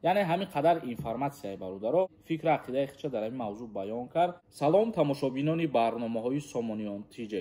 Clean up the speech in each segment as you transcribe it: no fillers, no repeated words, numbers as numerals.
Яъне ҳамин қадар информатсияи, бародаро, фикру ақидаи худша дар ҳамин мавзӯъ баён кард. Салом, тамошобинони барномаҳои Сомониён ТЖ.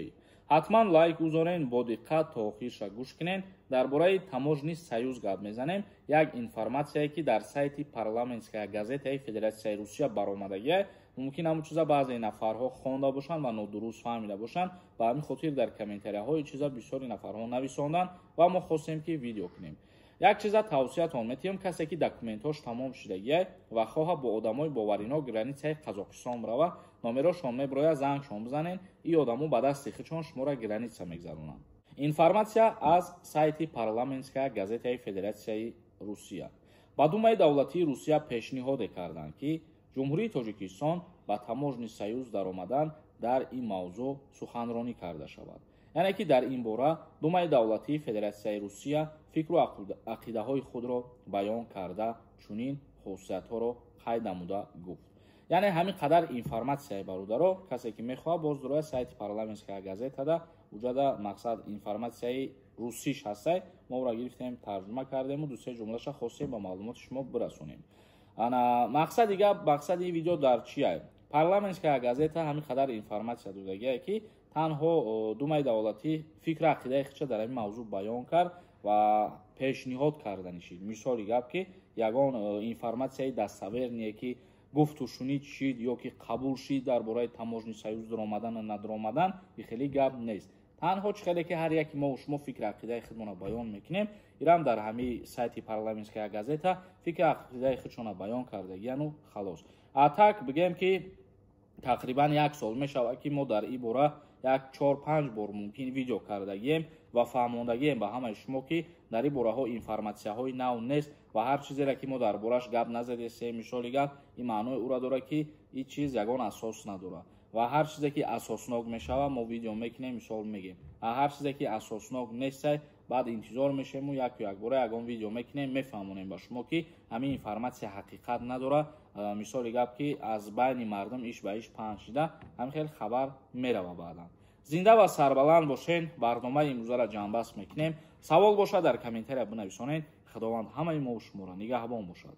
Ҳатман лайк гузорен, бо диққат то охирша гӯш кунен. Дар бораи Таможенный союз гап мезанем. Як информатсияе, ки дар сайти «Парламентская газетаи Федератсияи Русия» баромадагия. Мумкин ҳамун чиза баъзе нафарҳо хонда бошанд ва нодуруст фаҳмида бошанд. Ба ҳамин хотир дар комментарияҳои чиза бисёри нафарҳо нависонданд ва мо хостем, ки видео кунем. Як чиза тавсиятон метиҳем: касе ки документҳош тамом шудагия ва хоҳа бо одамои боваринок границаи Қазоқистон рава, номерошон меброя, зангшон бизанен. И одамо ба дасти худшон шуморо граница мегзаронанд. Информатсия аз сайти «Парламентская газетаи Федератсияи Русия». Ба Думаи давлатии Русия пешниҳоде карданд, ки Ҷумҳурии Тоҷикистон ба Таможенный союз даромадан, дар ин мавзӯъ суханронӣ карда шавад. Яъне ки дар ин бора Думаи давлатии Федератсияи Русия фикру ақидаҳои худро баён карда, чунин хусусиятҳоро қайд намуда гуфт. Яъне ҳамин қадар информатсияи, бародаро. Касе ки мехоҳад, боз дуроя сайти «Парламентская газетада», уҷада мақсад информатсияи русиш ҳастай. Мо ӯро гирифтем, тарҷума кардему дусе ҷумлаша хостем ба маълумоти шумо бирасонем. Ана мақсади гап, мақсади ин видео дар чия? «Парламентская газета» ҳамин қадар информатсия додагие, ки танҳо Думаи давлатӣ фикру ақидаи худша дар ҳамин мавзӯъ баён кард ва пешниҳод карданишид. Мисоли гап, ки ягон информатсияи достоверные, ки гуфту шунид шид ё ки қабул шид дар бораи Таможенный союз дуромадану надуромадан, хеле гап нест. Танҳо чӣ хеле ки ҳар яки мо шумо фикри ақидаи худмонро баён мекунем, ирам дар ҳамин сайти «Парламентская газета» фикри ақидаи худшонро баён кардагияну халос. А так бигем, ки тақрибан як сол мешавад, ки мо дар ин бора як чор панҷ бор мумкин видео кардагием ва фаҳмондагием ба ҳамаи шумо, ки дар ин бораҳо информатсияҳои нав нест ва ҳар чизере ки мо дар бораш гап назадесем, мисоли гап, ин маънои ӯро дорад, ки ин чиз ягон асос надорад. Ва ҳар чизе ки асоснок мешавад, мо видео мекунем, мисол мегем. Ҳар чизе ки асоснок нестай, баъд интизор мешавему яку якбора ягон видео мекунем, мефаҳмонем ба шумо, ки ҳамин информатсия ҳақиқат надорад. Мисоли гап, ки аз байни мардум иш ба иш паҳн шида, ҳамин хел хабар мерава баъдан. Зинда ва сарбаланд бошен. Барномаи имрӯзаро ҷамъбаст мекунем. Савол бошад, дар комментария бинависонед. Худованд ҳамаи мо шуморо нигаҳбон бошад.